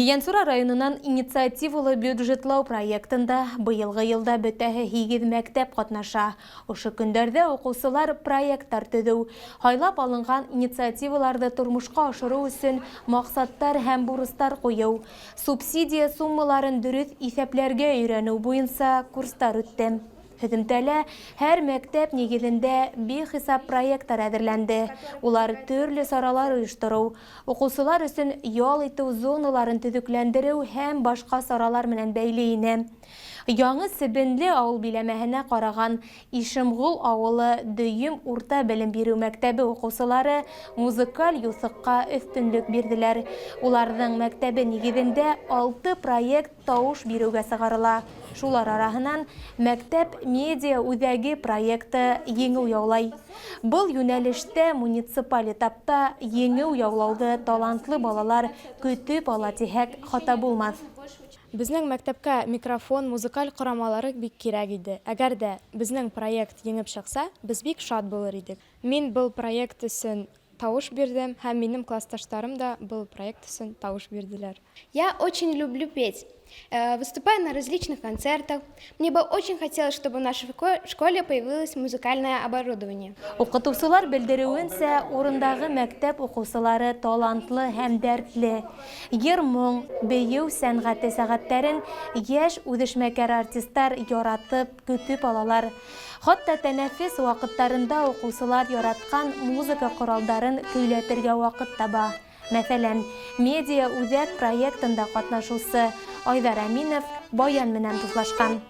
Ейәнсура районынан инициативалы бюджетлау проектында быйылғы йылда бөтәһе 8 мәктәп ҡатнаша. Ошо көндәрҙә уҡыусылар проекттар төҙөү, һайлап алынған инициативаларҙы тормошҡа ашырыу өсөн маҡсаттар һәм бурыстар ҡуйыу, субсидия суммаларын дөрөҫ иҫәпләргә өйрәнеү буйынса курстар үтте. Һөҙөмтәлә һәр мәктәп нигеҙендә бихисап проекттар әҙерләнде. Улар төрлө саралар ойоштороу, уҡыусылар өсөн ял итеү зоналарын төҙөкләндереү һәм башҡа саралар менән бәйле ине. Яңы Себенле ауыл биләмәһенә ҡараған Ишемғол ауылы дөйөм урта белем биреү мәктәбе уҡыусылары музыкаль юҫыҡҡа өҫтөнлөк бирҙеләр. Уларҙың мәктәбе нигеҙендә 6 проект тауыш биреүгә сығарыла. Шулар араһынан мәктәп медиа үҙәге проекты еңеү яулай. Был йүнәлештә муниципаль этапта еңеү яулауҙы талантлы балалар көтөп ала тиһәк, хата булмаҫ. Беҙҙең мәктәпкә микрофон, музыкаль ҡорамалары бик кәрәк ине. Әгәр ҙә беҙҙең проект еңеп сыҡһа, беҙ бик шат булыр инек. Мин был проект өсөн тауыш бирҙем һәм минең класташтарым да был проект өсөн тауыш бирҙеләр. Я очень люблю петь. Выступаю на различных концертах. Мне бы очень хотелось, чтобы в нашей школе появилось музыкальное оборудование. Уҡытыусылар белдереүенсә, урындағы мәктәп уҡыусылары талантлы һәм дәртле. Йыр-моң, бейеү сәнғәте сәғәттәрен йәш үҙешмәкәр артистар яратып, көтөп алалар. Хатта тәнәфес ваҡыттарында уҡыусылар яратҡан музыка ҡоралдарын көйләтергә ваҡыт таба. Мәҫәлән, медиа үҙәк проектында ҡатнашыусы Айҙар Әминов баян менән дуҫлашҡан.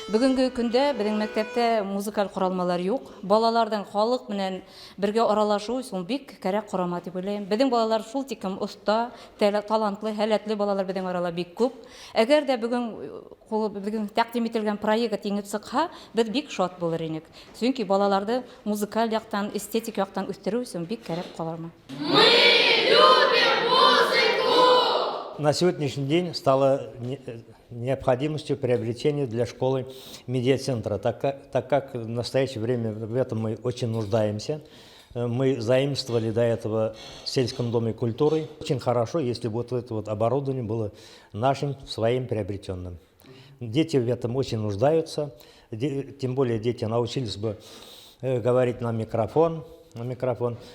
Бөгөнгө көндә беҙҙең мәктәптә музыкаль ҡоралмалар юҡ. Балаларҙың халыҡ менән бергә аралашыу өсөн бик кәрәк ҡорама тип уйлайым. Беҙҙең балалар шул тиклем оҫта, талантлы, һәләтле балалар беҙҙең арала бик күп. Әгәр дә бөгөн тәҡдим ителгән проект еңеп сыҡһа, беҙ бик шат булыр инек. Сөнки балаларҙы музыкаль яҡтан, эстетик яҡтан үҫтереү өсөн бик кәрәк ҡоралма. Мы любим музыку! На сегодняшний день стало необходимостью приобретения для школы медиацентра, так как в настоящее время в этом мы очень нуждаемся. Мы заимствовали до этого в сельском доме культуры. Очень хорошо, если бы вот это вот оборудование было нашим, своим приобретенным. Дети в этом очень нуждаются, тем более дети научились бы говорить на микрофон.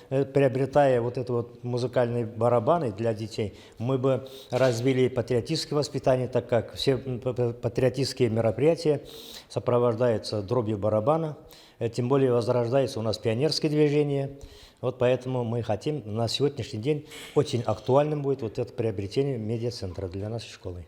Приобретая вот это вот музыкальные барабаны для детей, мы бы развили патриотическое воспитание, так как все патриотические мероприятия сопровождаются дробью барабана, тем более возрождается у нас пионерское движение. Вот поэтому мы хотим, на сегодняшний день очень актуальным будет вот это приобретение медиацентра для нашей школы.